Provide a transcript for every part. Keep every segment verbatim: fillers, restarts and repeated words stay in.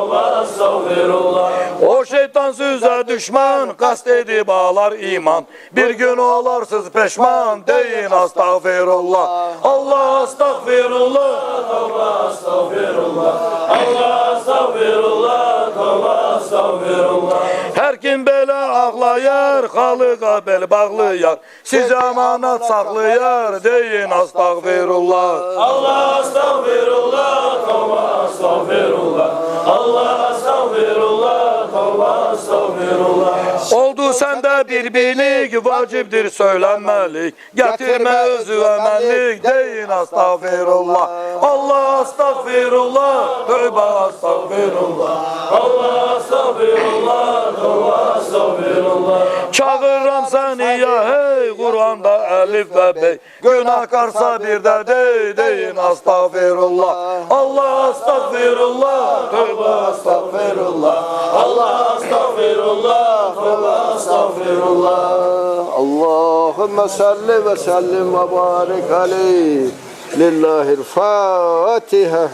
Астагъфируллагь. О шайтан сюйсе душман, къаст этип алар иман. Бир гюн оларсыз пешман, дейин астагъфируллагь. Аллагь, астагъфируллагь, тавба, астагъфируллагь. Аллагь, астагъфируллагь, тавба, астагъфируллагь. Гьар ким бёле агълаяр, халкъгъа бел багълаяр. Сизге аманат сакълаяр, дейин астагъфируллагь. Аллагь, астагъфируллагь, тавба, астагъфируллагь. Аллагь, астагъфируллагь, тавба, астагъфируллагь. Олду сенде бир билик, важипдир сёйлемелик. Гетирме оьзюнге менлик, дейин астагъфируллагь. Аллагь, астагъфируллагь, тавба, астагъфируллагь. Аллагь, астагъфируллагь, тавба, астагъфируллагь. Чагъырам сени, я гьей, Къуранда алиф ва бей. Гюнагькарса бир де дей, дейин астагъфируллагь. Аллагь, астагъфируллагь, тавба, астагъфируллагь. Аллагь, астагъфируллагь, тавба, астагъфируллагь. Аллагьумма салли ва саллим ва барик алайгьи. Лиллагьил фатигьа.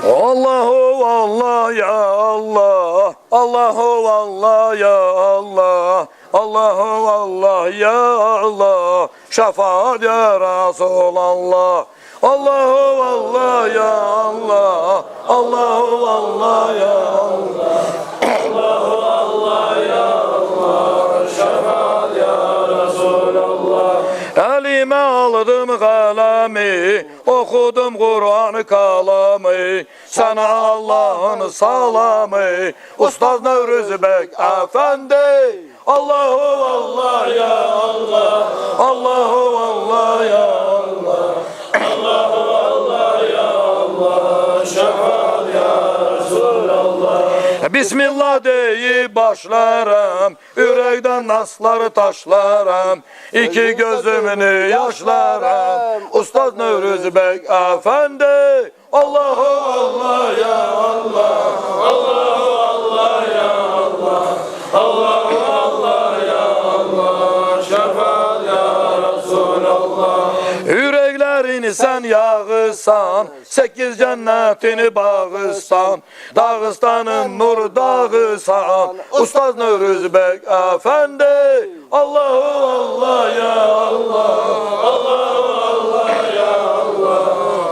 Аллагьу Аллагь, я Аллагь. Аллагьу Аллагь, я Аллагь. Аллагьу Аллагь, я Аллагь. Шафаат, я Расулаллагь. Аллагьу Аллагь, я Аллагь. Аллагьу Аллагь, я Аллагь. Аллагьу Аллагь, я Аллагь. Шафаат, я Расулаллагь. Элиме алдым къалами, охудум Къуран каламы. Сагъа Аллагьны саламы, устаз Наврузбек афенди. Аллагьу Аллагь, я Аллагь. Аллагьу Аллагь, я Аллагь. Аллагьу Аллагь, я Аллагь. Шафаат, я Расулаллагь. Бисмиллагь дейип башларам, юрекден наслар ташларам, эки гёзюмню яшларам, устаз Наврузбек афенди. Аллагьу Аллагь, я Аллагь. Аллагьу Аллагь, я Аллагь. Аллагьу Аллагь, я Аллагь. Шафаат, я Расулаллагь. Юреклерин сен ягъысан, секиз женнетни багъысан, Дагъыстанны нур дагъысан, устаз Наврузбек афенди. Аллагьу Аллагь, я Аллагь. Аллагьу Аллагь, я Аллагь.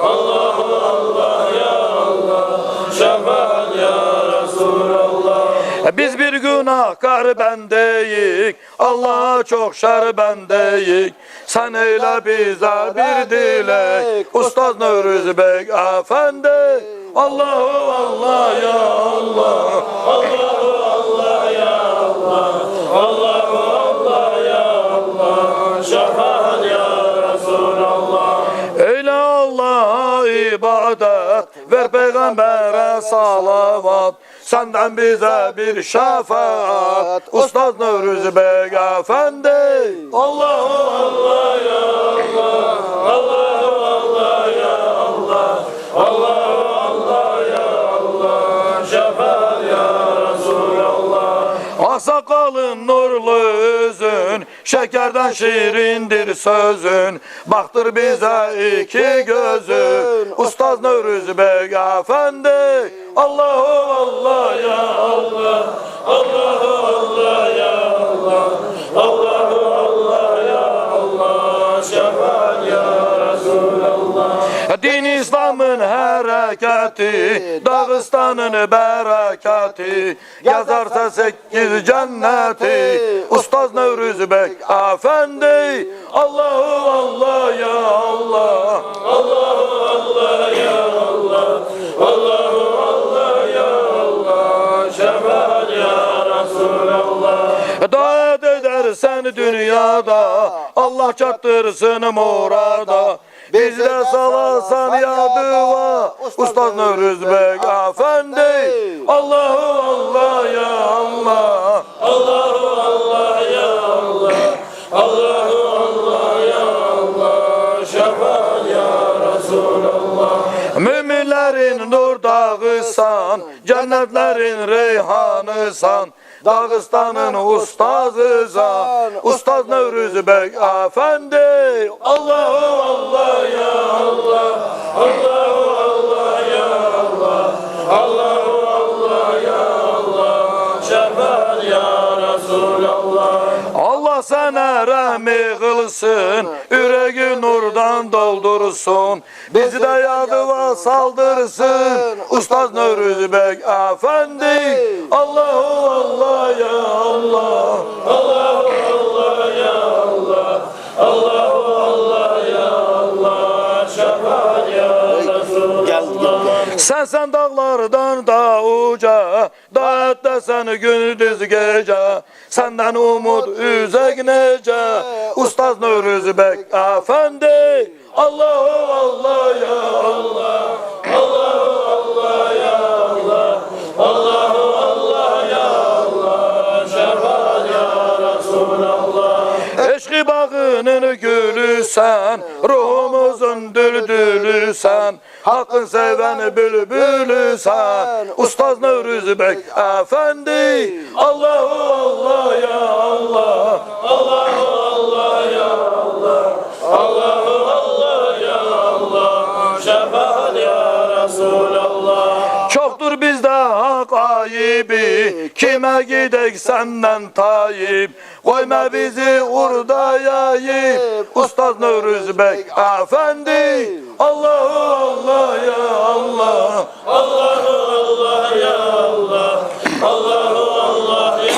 Аллагьу Аллагь, я Аллагь. Шафаат, я Расулаллагь. Биз бир гюнагькар бендейик, Аллагьгъа чокъ шар бендейик. Сен эйле бизге бир тилек, устаз Наврузбек афенди. Аллагьу Аллагь, я Аллагь. Аллагьу Аллагь, я Аллагь. Аллагьу Аллагь, я Аллагь. Шафаат, я Расулаллагь. Эйле Аллагьгъа ибадат, вер пайгъамбаргъа салават. Сенден бизге бир шафаат, устаз Наврузбек афенди. Аллагьу Аллагь, я Аллагь. Аллагьу Аллагь, я Аллагь. Аллагьу Аллагь, я Аллагь. Шафаат, я Расулаллагь. Акъсакъалынг нурлу юзюнг, шекерден шириндир сёзюнг. Бакъдыр бизге эки гёзюнг, устаз Наврузбек афенди. Аллагьу Аллагь, я Аллагь. Аллагьу Аллагь, я Аллагь. Аллагьу Аллагь, я Аллагь. Шафаат, я Расулаллагь. Дин исламны гьаракаты, Дагъыстанны берекети. Язарса секиз женнети, устаз Наврузбек афенди. Аллагьу Аллагь, я Аллагь. Аллагьу Аллагь, я Аллагь. Аллагьу Аллагь, я Аллагь. Шафаат, я Расулаллагь. Даат эдерсен дюньяда, Аллагь чатдырсын мурада. Бизде саласан ядыва, устаз Наврузбек афенди. Аллагьу Аллагь, я Аллагь. Аллагьу Аллагь, я Аллагь. Аллагьу Аллагь, я Аллагь. Шафаат, я Расулаллагь. Муъминлерин нур дагъысан, женнетлерин рейгьанысан. Дагъыстанны устазысан, устаз Наврузбек афенди. Аллагьу Аллагь, я Аллагь, Аллагьу Аллагь, я Аллагь, Аллагьу Аллагь, я Аллагь, шафагьат, я Расулаллагь. Аллагь сагъа рагьму къылсын, юрегинг нурдан долдурсун. Бизин де ядыбызгъа салдырсын устаз Наврузбек афенди. Аллагьу Аллагь, я Аллагь, Аллагьу Аллагь, я Аллагь, Аллагьу Аллагь, я Аллагь, шафагьат, я Расулаллагь. Сенсен дагълардан да ужа, дагъыт да сен гюндюз геже. Сенден умут уьзек нече, устаз Наврузбек афенди. Аллагьу Аллагь, я Аллагь, Аллагьу Аллагь, я Аллагь, Аллагьу Аллагь, я Аллагь, шафагьат, я Расулаллагь. Ишкъы багъынынг гюлюсен, ругьубузун дюлдюлюсен, Гьакъын севген бюлбюлюсен, устаз Наврузбек афенди. Аллагьу Аллагь, я Аллагь, Аллагьу Аллагь, я Аллагь, Аллагьу Аллагь, я Аллагь, шафагьат, я Расулаллагь. Чокъдур бизде гьакъ айыбы, кимге гетейик сенден тайып? Къойма бизин урдайып, устаз Наврузбек афенди. Аллагьу Аллагь, я Аллагь, Аллагьу Аллагь, я Аллагь, Аллагьу Аллагь, я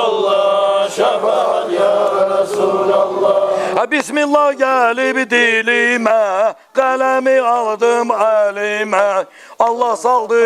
Аллагь, шафагьат, я Расулаллагь. Бисмиллагь гелип дилиме, къалам алдым элиме, Аллагь салды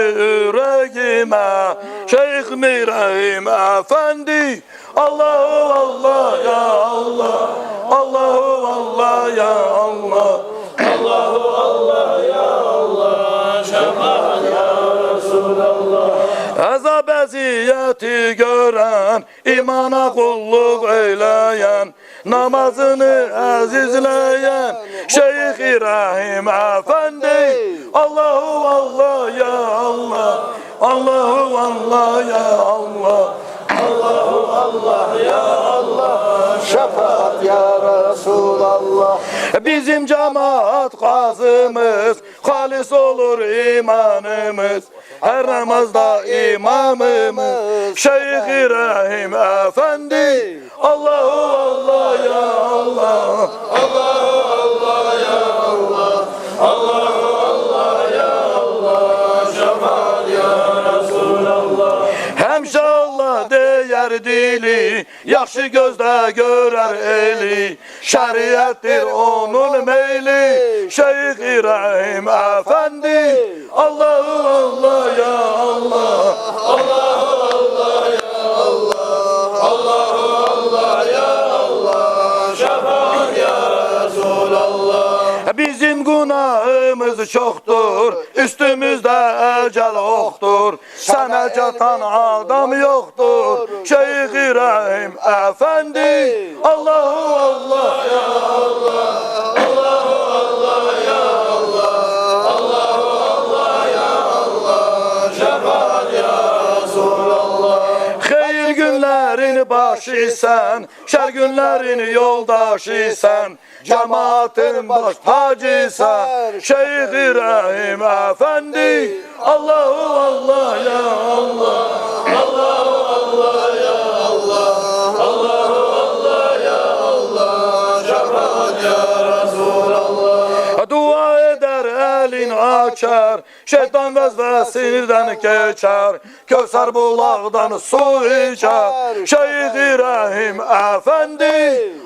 юрегиме, шайых Ибрагьим афенди. Аллагьу Аллагь, я Аллагь, Аллагьу Аллагь, я Аллагь, Аллагьу Аллагь, я Аллагь, шафагьат, я Расулаллагь. Азап-азиятны гёрген, имангъа къуллукъ эйлеген, намазын азизлеген шайых Ибрагьим афенди. Аллагьу Аллагь, я Аллагь, Аллагьу Аллагь, я Аллагь, Аллагьу Аллагь, я Аллагь, шафагьат, я Расулаллагь. Бизин жамаат къазимиз, халис олур иманымыз, гьар намазда имамымыз шайых Ибрагьим афенди. Аллагьу Аллагь, я Аллагь, Аллагьу Аллагь, я Аллагь, Аллагьу Аллагь, я Аллагь, шафагьат, я Расулаллагь. Гьамиша Аллагь дей дили, яхшы гёзде гёрер эли, шариатдыр ону мейли шайых Ибрагьим афенди. Аллагьу Аллагь, я Аллагь, Аллагьу Аллагь, я Аллагь, Аллагьу Аллагь, я Аллагь, шафагьат, я Расулаллагь. Бизин гюнагьымыз чокъдур, уьстюмюзде ажал окъдур, сагъа чатагъан адам ёкъдур шайых Ибрагьим афенди. Аллагьу Аллагь, я Аллагь, Аллагьу Аллагь, я Аллагь, Аллагьу Аллагь, я Аллагь, шафагьат, я Расулаллагь. Хайыр гюнлерин башысан, шар гюнлерин ёлдашысан, жамаатны баш тажысан шайых Ибрагьим афенди. Аллагьу Аллагь, я Аллагь, Аллагьу Аллагь, я Аллагь, Аллагьу Аллагь, я Аллагь, шафагьат, я Расулаллагь. Дуа эдер, элин ачар, шайтан васвасасындан гечер, Кевсар булагъдан сув ичер шайых Ибрагьим афенди.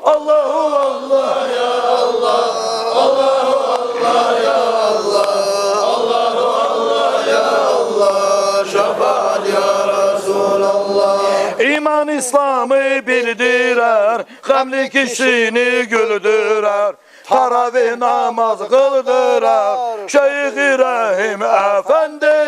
Аллагьу Аллагь, я Аллагь, Аллагьу Аллагь, я Аллагь, Аллагьу Аллагь, я Аллагь, шафагьат, я Расулаллагь. Иман, исламны билдирер, гъамли кишини гюлдюрер, таравигь намаз къылдырар шайых Ибрагьим афенди.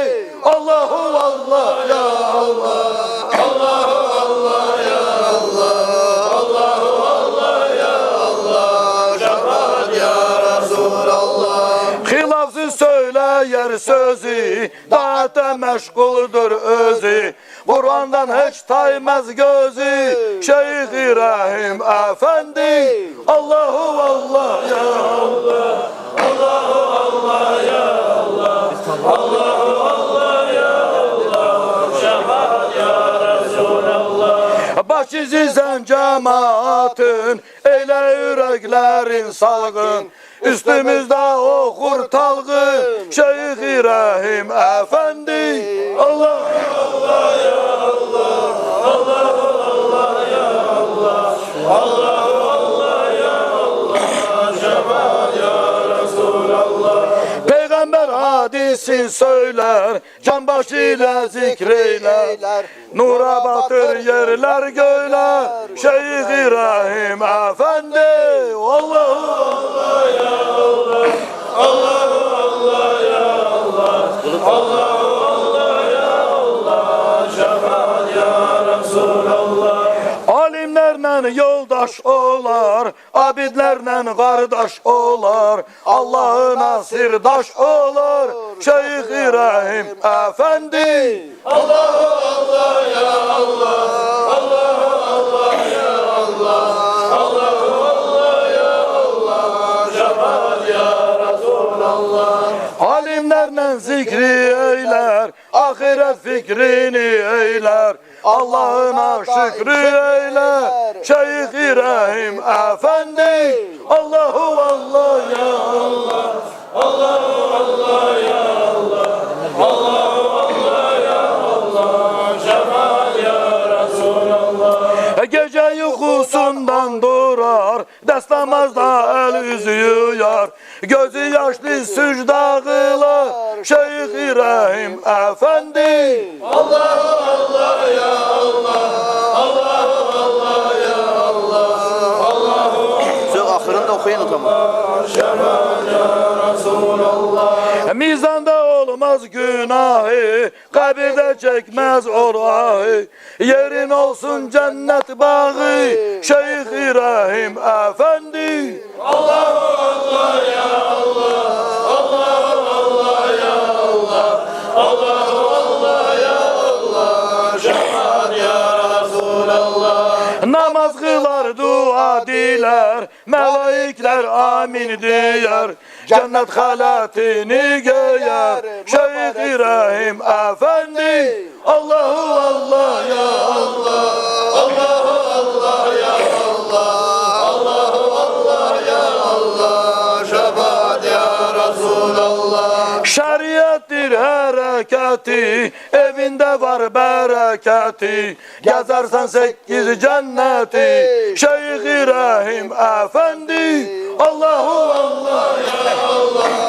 Аллагьу Аллагь, я Аллагь, Аллагьу Аллагь, я Аллагь, Аллагьу Аллагь, я Аллагь, шафагьат, я Расулаллагь. Хилафсыз сёйле Эгер сёзю, даъватда машгъулдур оьзю, Къурандан гьеч таймас гёзю, шайых Ибрагьим афенди. Аллагьу Аллагь, я Аллагь, Аллагьу Аллагь, я Аллагь, Аллагьу Аллагь, я Аллагь, шафаат, я Расулаллагь. Башчы сен жамаатын, эйле юреклерин салгъын, уьстюмюзде охур талгъын, шайых Ибрагьим афенди. Аллагьу Аллагь, я Аллагь, Аллагьу Аллагь, я Аллагь, Аллагьу Аллагь, я Аллагь, шафаат, я Расулаллагь. Пайгъамбар гьадисин сёйлер, жан башы иле зикр эйлер. Нур батар ерлер, гёклер, шайых Ибрагьим афенди. Аллагьу Аллагь, я Аллагь, Аллагьу Аллагь, я Аллагь, Аллагьу Аллагь, я Аллагь, шафаат, я Расулаллагь. Алимлерден ёлдаш олар, абидлерден къардаш олар, Аллагьына сирдаш олар, шайых Ибрагьим афенди. Аллагьу Аллагь, я Аллагь, Аллагьу Аллагь, я Аллагь, Аллагьу Аллагь, я Аллагь, шафаат, я Расулаллагь. Алимлерден зикри эйлер, ахырат фикрини эйлер, Аллагьына шюкрю эйлер, шайых Ибрагьим афенди. Аллагьу Аллагь, я Аллагь, Аллагьу Аллагь, я Аллагь, Аллагьу Аллагь, я Аллагь, шафаат, я Расулаллагь. Геже юхусундан турар, даст намазда эл-юз юяр, гёзю яшлы сужда къылар, шайых Ибрагьим афенди. Аллагьу Аллагь, я Аллагь, Аллагьу Аллагь, я Аллагь, Аллагьу Аллагь. Сёз ахырын да охуйгъан таман. Шафаат, я Расулаллагь. Мизанда болмас гюнагьы, къабирде чекмес ол агьы, ерин болсун женнет багъы, шайых Ибрагьим афенди. Аллагьу Аллагь, я Аллагь, Аллагьу Аллагь, я Аллагь, Аллагьу Аллагь, я Аллагь, шафаат, я Расулаллагь. Намаз къылар, дуа тилер, малайиклер амин дияр, женнет халатын гияр, шайых Ибрагьим афенди. Аллагьу Аллагь, я Аллагь, Аллагьу Аллагь, я Аллагь, Аллагьу Аллагь, я Аллагь, шафаат, я Расулаллагь. Шариатдыр гьаракаты, эвинде бар баракаты, гезерсен секиз женнети, шайых Ибрагьим афенди. Аллагьу Аллагь, я Аллагь,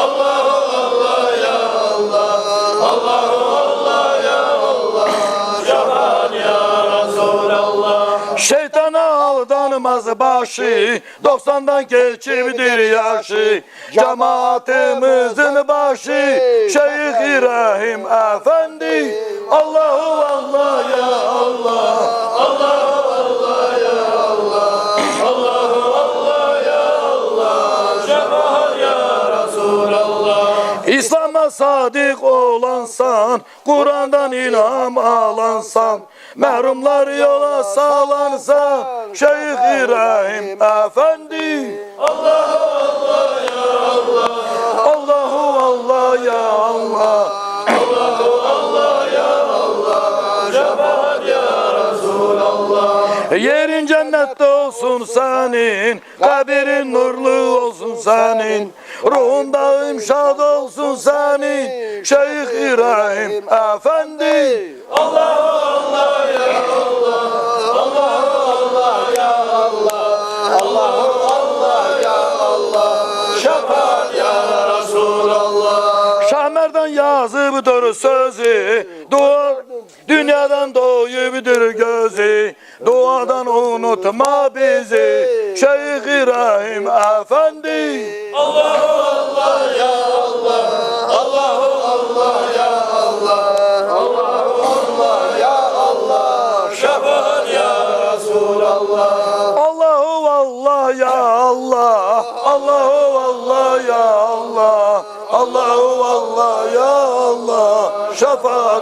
Аллагьу Аллагь, я Аллагь, Аллагьу Аллагь, я Аллагь, шафаат, я Расулаллагь. Шайтан алданмас башы, токъсандан гечипдир яшы, жамаатымызны башы, шайых Ибрагьим афенди. Аллагьу Аллагь, я Аллагь, Аллагьу Аллагь, я Аллагь, Аллагьу Аллагь, я Аллагь, шафаат, я Расулаллагь. Исламгъа садыкъ олансан, Къурандан илгьам алансан, магьрумлар ёлгъа салансан, шайых Ибрагьим афенди. Аллагьу Аллагь, я Аллагь, Аллагьу Аллагь, я Аллагь, Аллагьу Аллагь, я Аллагь, шафаат, я Расулаллагь. Еринг женнетде болсун сени, къабиринг нурлу болсун сени, ругьунг даим шад болсун сени, шайых Ибрагьим афенди. Аллагьу Аллагь, я Аллагь, Аллагьу Аллагь, я Аллагь, Аллагьу Аллагь, я Аллагь, шафаат, я Расулаллагь. Шагьмардан языбдыр сёзю, дуа, дюньядан доюбдыр гёзю, дуадан унутма бизи, шайых Ибрагьим афенди. Аллагьу Аллагь, я Аллагь, Аллагьу Аллагь, я Аллагь, Аллагьу Аллагь, я Аллагь, шафаат, я Расулаллагь. Аллагьу Аллагь, я Аллагь, Аллагьу Аллагь, я Аллагь, Аллагьу Аллагь,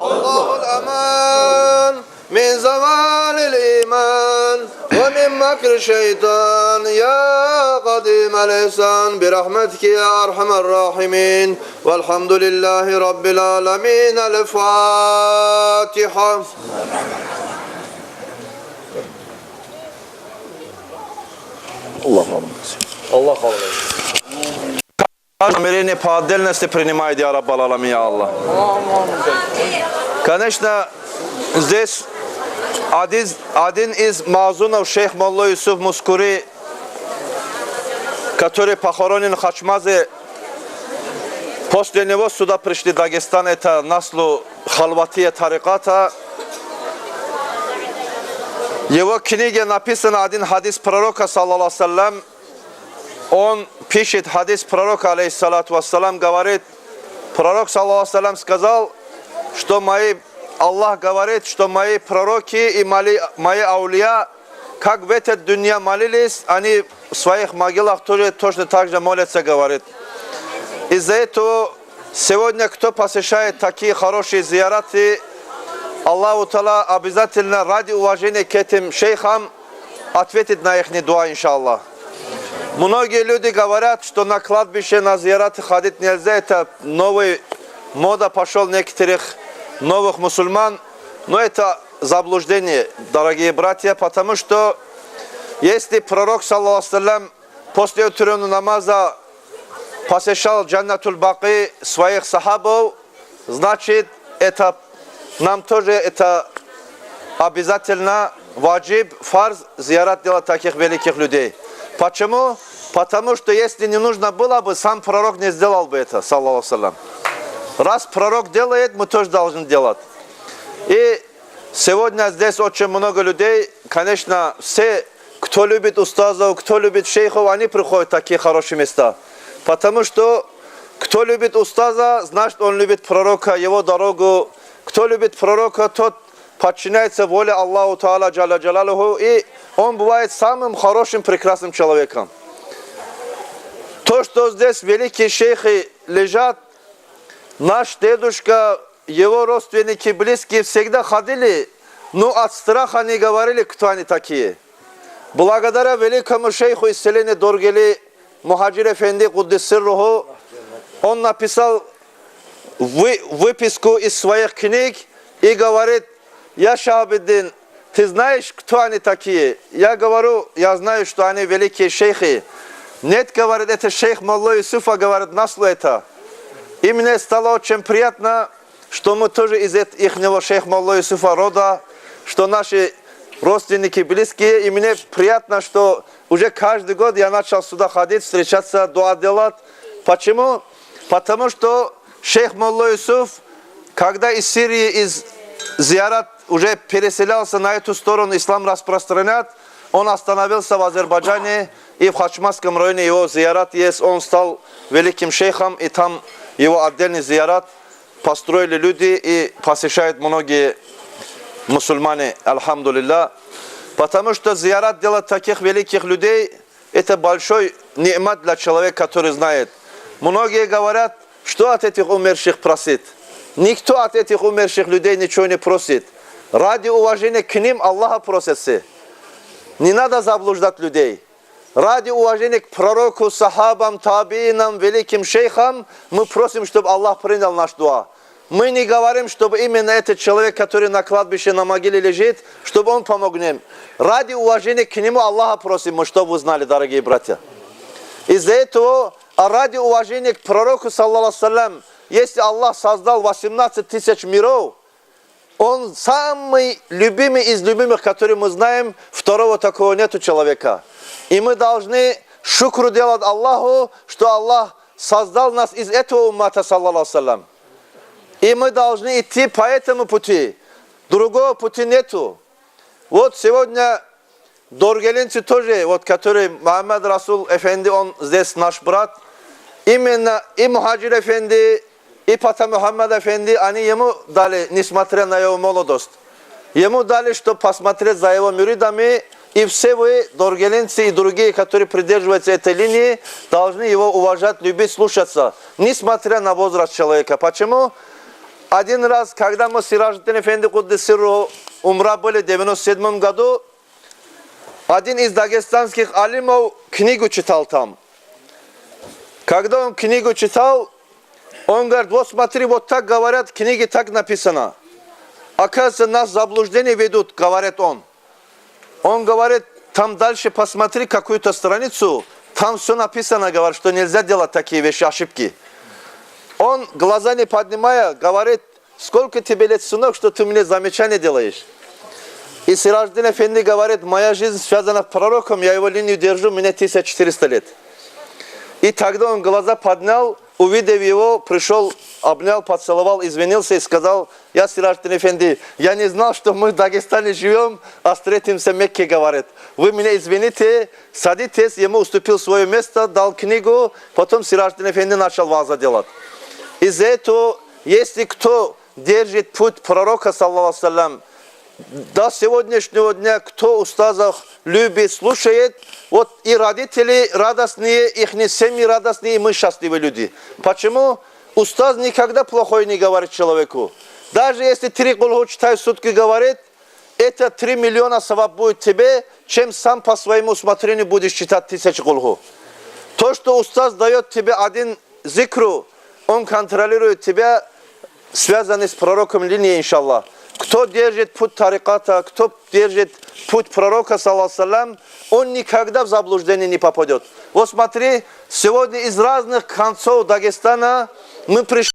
الله الأمان من زوال الإيمان ومن مكر الشيطان يا قديم الإحسان برحمتك يا أرحم الراحمين. والحمد لله رب العالمين. الفاتحة. Аллагьу акбар. Аллагьу акбар. Намерение по отдельности принимает, я Раббал Аламин, я Аллах. Конечно, здесь один, один из маазунов, шейх Молла Юсуф Мускури, который похоронен в Хачмазе. После него сюда пришли в Дагестан, это наслу халватия тариката. В его книге написано один хадис пророка, саллаллаху алейхи ва саллям. Он пишет хадис пророка, алейхиссалату вассалам, говорит, пророк, саллаллаху алейхи ва саллям, сказал, что мои, Аллах говорит, что мои пророки и мои, мои аулия, как в этот дунья молились, они в своих могилах тоже точно так же молятся, говорит. Из-за этого сегодня, кто посещает такие хорошие зияраты, Аллаху Тааля обязательно ради уважения к этим шейхам ответит на ихний дуа, иншаллах. Многие люди говорят, что на кладбище, на зияраты ходить нельзя, это новый мода пошёл некоторых новых мусульман. Но это заблуждение, дорогие братья, потому что если пророк, саллаллаху алейхи ва саллям, после утреннего намаза посещал Джаннатуль Бакъи своих сахабов, значит, это нам тоже это обязательно, ваджиб, фарз, зиярат делать таких великих людей. Почему? Потому что если не нужно было бы, сам пророк не сделал бы это, саллаллаху алейхи ва саллям. Раз пророк делает, мы тоже должны делать. И сегодня здесь очень много людей, конечно, все, кто любит устазов, кто любит шейхов, они приходят в такие хорошие места. Потому что кто любит устаза, значит, он любит пророка, его дорогу. Кто любит пророка, тот подчиняется воле Аллаху Тааля Джалля Джалялуху, и он бывает самым хорошим, прекрасным человеком. То, что здесь великие шейхи лежат, наш дедушка, его родственники, близкие всегда ходили, но от страха не говорили, кто они такие. Благодаря великому шейху из селения Доргели Мухаджир Эфенди, куддиса сирруху, он написал вы-, выписку из своих книг и говорит: «Я Шахабиддин, ты знаешь, кто они такие?» Я говорю: «Я знаю, что они великие шейхи». «Нет, говорит, это шейх Молла Юсуфа, говорит, наслу это». И мне стало очень приятно, что мы тоже из эт-, ихнего шейх Молла Юсуфа рода, что наши родственники близкие. И мне приятно, что уже каждый год я начал сюда ходить, встречаться, дуа делать. Почему? Потому что шейх Молла Юсуф, когда из Сирии, из зиярат уже переселялся на эту сторону, ислам распространять, он остановился в Азербайджане, и в Хачмазском районе его зиярат есть, он стал великим шейхом, и там его отдельный зиярат построили люди, и посещают многие мусульмане, альхамдулиллях. Потому что зиярат делать таких великих людей, это большой ниъмат для человека, который знает. Многие говорят, что от этих умерших просить. Никто от этих умерших людей ничего не просит. Ради уважения к ним Аллаха просят все. Не надо заблуждать людей. Ради уважения к пророку, сахабам, табиинам, великим шейхам мы просим, чтобы Аллах принял наш дуа. Мы не говорим, чтобы именно этот человек, который на кладбище, на могиле лежит, чтобы он помог нам. Ради уважения к нему Аллаха просим мы, чтобы вы знали, дорогие братья. Из-за этого, а ради уважения к пророку, саллаллаху алейхи ва саллям, если Аллах создал восемнадцать тысяч миров, он самый любимый из любимых, который мы знаем, второго такого нету человека. И мы должны шукру делать Аллаху, что Аллах создал нас из этого уммата, саллаллаху алейхи ва саллям. И мы должны идти по этому пути. Другого пути нету. Вот сегодня доргелинцы тоже, вот который Мухаммад Расул Эфенди, он здесь наш брат. Именно и Мухаджир Эфенди, и Пата Мухаммад Эфенди, они ему дали, несмотря на его молодость. Ему дали, чтоб посмотреть за его мюридами, и все вы, доргелинцы и другие, которые придерживаются этой линии, должны его уважать, любить, слушаться, несмотря на возраст человека. Почему? Один раз, когда мы с Сиражутдин Эфенди, куддиса сирруху, умра были в девяносто седьмом году, один из дагестанских алимов книгу читал там. Когда он книгу читал, он говорит: «Вот смотри, вот так говорят, в книге так написано. Оказывается, нас в заблуждение ведут», говорит он. Он говорит: «Там дальше посмотри какую-то страницу, там всё написано, говорит, что нельзя делать такие вещи, ошибки». Он, глаза не поднимая, говорит: «Сколько тебе лет, сынок, что ты мне замечания делаешь?» И Сиражутдин Эфенди говорит: «Моя жизнь связана с пророком, я его линию держу, мне тысяча четыреста лет». И тогда он глаза поднял, увидев его, пришёл, обнял, поцеловал, извинился и сказал: «Я, Сиражутдин Эфенди, я не знал, что мы в Дагестане живём, а встретимся в Мекке, говорит. Вы меня извините, садитесь». Ему уступил своё место, дал книгу, потом Сиражутдин Эфенди начал вааза делать. Из-за этого, если кто держит путь пророка, саллаллаху алейхи ва саллям, до сегодняшнего дня, кто устазов любит, слушает, вот и родители радостные, ихние семьи радостные, и мы счастливые люди. Почему? Устаз никогда плохое не говорит человеку. Даже если три кулгьу читай в сутки, говорит, это три миллиона саваб будет тебе, чем сам по своему усмотрению будешь читать тысячи кулгьу. То, что устаз даёт тебе один зикру, он контролирует тебя, связанный с пророком линии, иншаллах. Кто держит путь тариката, кто держит путь пророка, саллаллаху алейхи ва саллям, он никогда в заблуждение не попадёт. Вот смотри, сегодня из разных концов Дагестана мы пришли